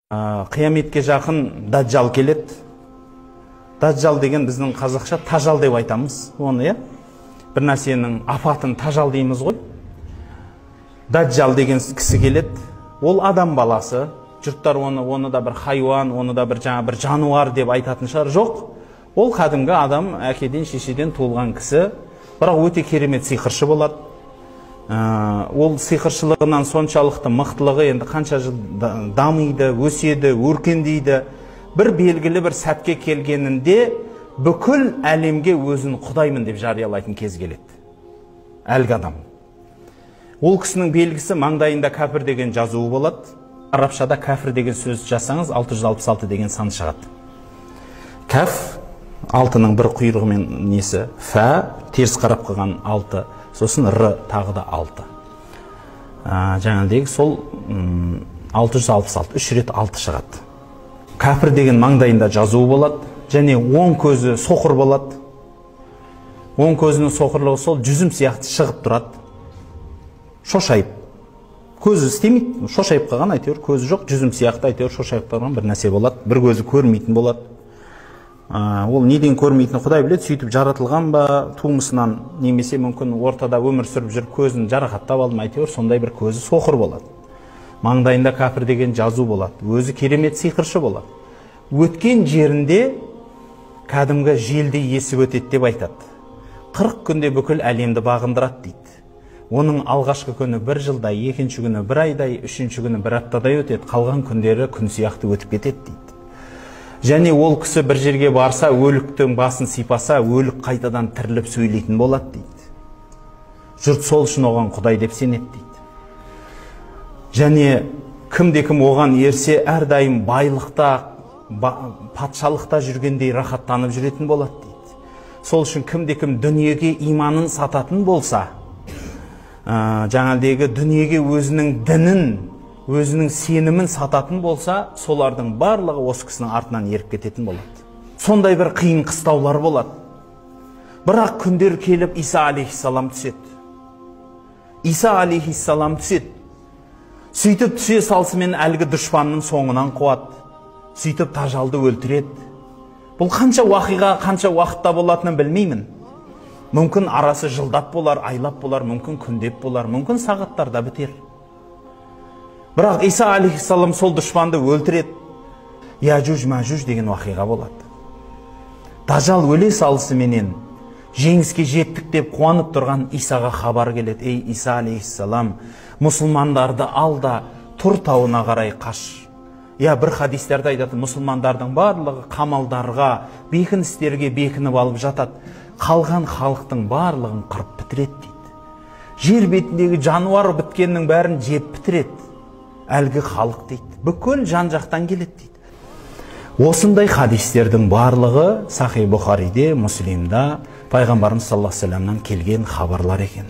Қияметке жақын Даджал келеді. Даджал деген біздің қазақша тажал деп айтамыз оны, иә? Бір нәрсенің апатын тажал дейміз ғой. Даджал деген кісі келеді. Ол адам баласы. Жұрттар оны да бір хайуан, оны да бір жаңа бір жануар деп айтатын шығар. Жоқ. Ол кәдімгі адам, әкеден, шешеден туылған кісі. Бірақ өте керемет сиқыршы болады. Ол сиқыршылығынан соншалықты мықтылығы енді қанша жыл дамиды, өседі, өркендейді. Бір белгілі бір сәтке келгенінде бүкіл әлемге өзін құдаймын деп жариялайтын кез келеді. Әлгі адам. Ол кісінің белгісі маңдайында кәпір деген жазуы болады. Арабшада кәпір деген сөз жазсаңыз 666 деген сан шығады. Кәф алтының бір құйрығымен несі, фә теріс қарап қалған 6, сосын р тағы да 6. Жаңағыдегі сол 666, 3 рет 6 шығады. Кәпір деген маңдайында жазуы болады, және оң көзі соқыр болады. Оң көзінің соқырлығы сол жүзім сияқты шығып тұрады. Шошайып. Көзі істемейді, шошайып қалған, әйтеуір көзі жоқ, жүзім сияқты әйтеуір шошайып қалған бір нәрсе болады. Бір көзі көрмейтін болады. Ол неден көрмейтіні Құдай біледі, сөйтіп жаратылған ба тумысынан, немесе мүмкін ортада өмір сүріп жүріп көзін жарақаттап алды ма, әйтеуір сондай бір көзі соқыр болады. Маңдайында кәпір деген жазу болады. Өзі керемет сиқыршы болады. Өткен жерінде кәдімгі желдей есіп өтеді деп айтады. 40 күнде бүкіл әлемді бағындырады дейді. Оның алғашқы күні бір жылдай, екінші күні бір айдай, үшінші күні бір аптадай өтеді, қалған күндері күн сияқты өтіп кетеді дейді. Және ол кісі бір жерге барса, өліктің басын сипаса, өлік қайтадан тіріліп сөйлейтін болады дейді. Жұрт сол үшін оған Құдай деп сенеді дейді. Және кімде-кім оған ерсе, әрдайым байлықта, патшалықта жүргендей рахаттанып жүретін болады дейді. Сол үшін кімде-кім дүниеге иманын сататын болса, жаңағыдегі дүниеге өзінің дінін, өзінің сенімін сататын болса, солардың барлығы осы кісінің артынан еріп кететін болады. Сондай бір қиын қыстаулар болады. Бірақ күндер келіп Иса алейхиссалам түседі. Иса алейхиссалам түседі. Сөйтіп түсе салысымен әлгі дұшпанның соңынан қуады. Сөйтіп тажалды өлтіреді. Бұл қанша уақиға, қанша уақытта болатынын білмеймін. Мүмкін арасы жылдап болар, айлап болар, мүмкін күндеп болар, мүмкін сағаттарда бітер. Бірақ Иса алейхиссалам сол дұшпанды өлтіреді. Яжуж Мажуж деген уақиға болады. Дажал өле салысыменен жеңіске жеттік деп қуанып тұрған Исаға хабар келеді. Ей Иса алейхиссалам, мұсылмандарды ал да Тұр тауына қарай қаш. Я бір хадистерде айтады, мұсылмандардың барлығы қамалдарға, бекіністерге бекініп алып жатады. Қалған халықтың барлығын қырып бітіреді дейді. Жер бетіндегі жануар біткеннің бәрін жеп бітіреді. Әлгі халық дейді. Бүкіл жан-жақтан келеді дейді. Осындай хадистердің барлығы Сахи Бұхариде, Муслимда, Пайғамбарымыз саллаллаху алейхи вассаламнан келген хабарлар екен.